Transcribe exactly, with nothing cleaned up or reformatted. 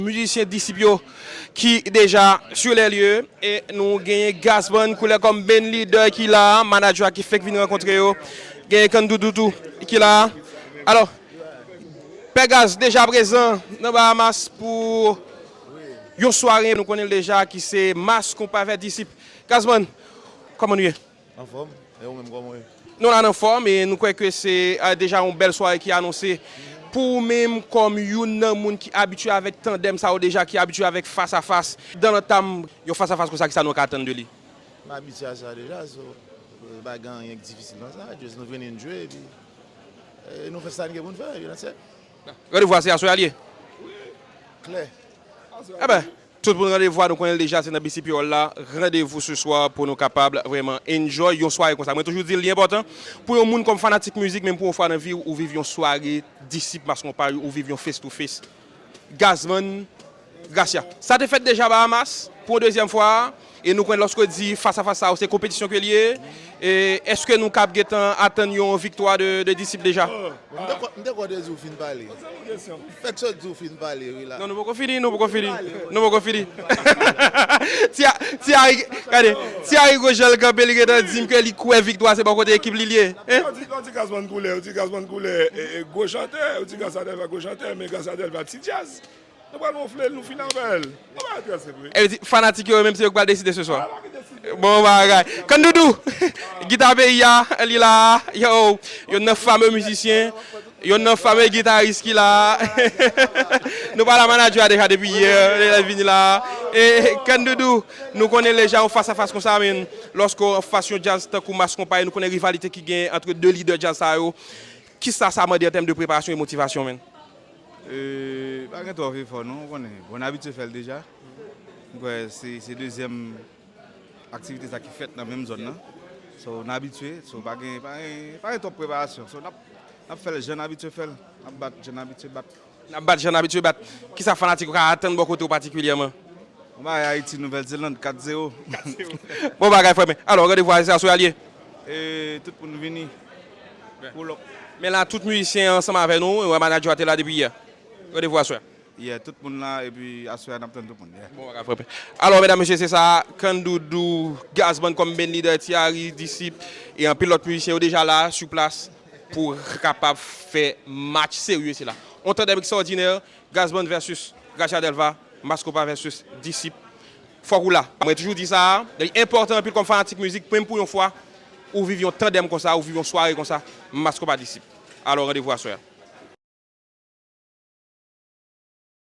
Mizisyen Disip yo ki deja sur les lieux. E nou genyen Gazman koulè kòm band leader ki la, manadjè ki fèk vin rankontre yo. Genyen Kandoudou tou ki la. Alò, Pè Gaz deja prezan nan Bahamas pou yon sware, nou konnen l deja, ki se Mass Konpa avèk Disip. Gazman, kòman nou ye? Anfòm, e ou menm kòman w ye? Nou la anfòm e nou kwè ke se, eh, deja yon bèl sware ki anonse. Pou ou menm, kòm youn nan moun ki abitye avèk tandèm sa yo deja, ki abitye avèk fas a fas, dan lantam yon fas a fas konsa, kisa nou ka atann de li? M abitye a sa deja, so, pa gen anyen ki difisil nan sa, just nou vini n jwe, epi, eh, nou fè sa n gen pou n fè, you know what I'm saying? Randevou a se aswè a l ye? Klè. Enben, tout moun randevou a, nou konnen l deja, se nan B C P Hall la. Randevou se swa pou nou kapab vrèman enjoy yon sware konsa. Mwen toujou di l, li enpòtan pou yon moun kòm fanatik mizik, menm pou yon fwa nan vi w, ou viv yon sware Disip Mass Konpa, ou viv yon face to face. Gazman, Gracia. Sa te fèt deja Bahamas pou yon dezyèm fwa. E nou konnen lòske di fas a fas sa yo, se konpetisyon ke l ye. E èske nou kab gentan atann yon viktwa de, de Disip deja? M te kwè, m te kwè w te di w fin pale. Fèk sot di w fin pale, wi la. Non, nou poko fini, nou poko fini. Nou poko fini. Ti a, ti a, gade, ti a Rigo Jean kanpe, li gentan di m ke li kwè viktwa se bò kote ekip li l ye. Hein? Yo di, yo di Gazman koulè, yo di Gazman koulè, e, e, gwo chantè, yo di Gazman gwo chantè, men Gazman pa ti djaz. Nou pral wonfle l, nou fin avè l. Nou pa trase vre. E di, fanatik yo menm se yo ki pral deside se swa. Ala ki deside. Bon bagay. Kandoudou, gita peyi a, li la, yo, yon nan fame mizisyen, yon nan fame gitaris ki la. Nou pale a manadjè a deja depi yè, lè l vini la. E Kandoudou, nou konnen deja yon fas a fas konsa, men lòske w anfas yon djaz tankou Mass Konpa, nou konnen rivalite ki gen ant de lidè djaz sa yo. Kisa sa mande an tèm de preparasyon e motivasyon, menn? E, pa gen twòp efò, non, ou konnen. Bon, n abitye fè l deja. M kwè se, se dezyèm aktivite sa ki fèt nan menm zòn nan. So, n abitye, so, pa gen, pa gen, pa gen twòp preparasyon. So, n ap, n ap fè l jan n abitye fè l. N ap bat jan n abitye bat. N ap bat jan n abitye bat. Kisa fanatik yo ka atann bò kote w patikilyèman? Bon bagay Ayiti, Nouvèl Zeland, kat zewo. Bon bagay, frè mwen. Alò, randevou a se aswè a l ye? E tout moun vini. Pull up. Men la, tout mizisyen ansanm avè nou. Wè, manadjè a te la depi yè. Randevou aswè. Yeah, tout moun la, epi aswè a n ap tann tout moun. Yeah. Bon bagay, frè mwen. Alò, medam, mesye, se sa. Kandoudou, Gazman kòm band leader, Thierry, Disip, e anpil lòt mizisyen yo deja la, sou plas, pou kapab fè match serye sila. On tandèm ekstraòdinè, Gazman versus Gracia Delva, Mass Konpa versus Disip. Fòk ou la. Mwen toujou di sa, li enpòtan anpil kòm fanatik mizik, menm pou yon fwa, ou viv yon tandèm konsa, ou viv yon sware konsa, Mass Konpa Disip. Alò, randevou aswè a.